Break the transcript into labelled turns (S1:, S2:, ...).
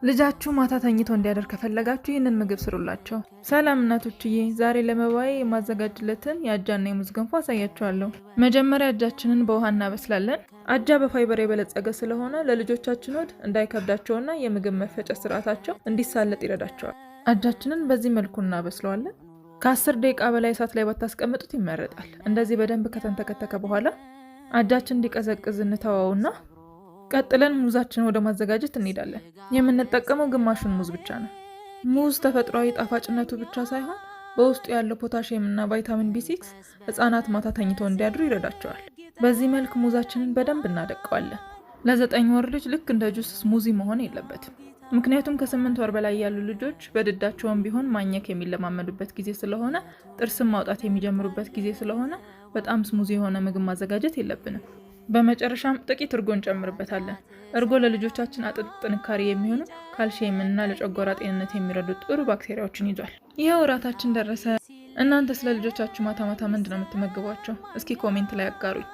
S1: ልጃችሁ ማታ ተኝቶ እንዲያደር ከፈለጋችሁ ይህንን ምግብ ስሩላቸው። ሰላም እናቶችዬ፣ ዛሬ ለመባዬ የማዘጋጅለትን የአጃና የሙዝ ገንፎ አሳያችኋለሁ። መጀመሪያ አጃችንን በውሃ እናበስላለን። አጃ በፋይበር የበለጸገ ስለሆነ ለልጆቻችን ሆድ እንዳይከብዳቸውና የምግብ መፈጨት ስርዓታቸው እንዲሳለጥ ይረዳቸዋል። አጃችንን በዚህ መልኩ እናበስለዋለን። ከ10 ደቂቃ በላይ እሳት ላይ ባታስቀምጡት ይመረጣል። እንደዚህ በደንብ ከተንተከተከ በኋላ አጃችን እንዲቀዘቅዝ እንተዋውና ቀጥለን ሙዛችንን ወደ ማዘጋጀት እንሄዳለን። የምንጠቀመው ግማሹን ሙዝ ብቻ ነው። ሙዝ ተፈጥሯዊ ጣፋጭነቱ ብቻ ሳይሆን በውስጡ ያለው ፖታሽየም እና ቫይታሚን B6 ህጻናት ማታ ተኝተው እንዲያድሩ ይረዳቸዋል። በዚህ መልክ ሙዛችንን በደንብ እናደቀዋለን። ለ9 ወር ልጅ ልክ እንደ juice smoothie መሆን የለበትም። ምክንያቱም ከ8 ወር በላይ ያሉ ልጆች በድዳቸውም ቢሆን ማኘክ የሚለማመዱበት ጊዜ ስለሆነ፣ ጥርስን ማውጣት የሚጀምሩበት ጊዜ ስለሆነ በጣም smoothie የሆነ ምግብ ማዘጋጀት የለብንም። በመጨረሻም ጥቂት እርጎ እንጨምርበታለን። እርጎ ለልጆቻችን አጥንት ጥንካሬ የሚሆኑ ካልሽየም እና ለጨጓራ ጤንነት የሚረዱ ጥሩ ባክቴሪያዎችን ይዟል። ይኸው እራታችን ደረሰ። እናንተ ስለ ልጆቻችሁ ማታ ማታ ምንድን ነው የምትመግቧቸው? እስኪ comment ላይ አጋሩኝ።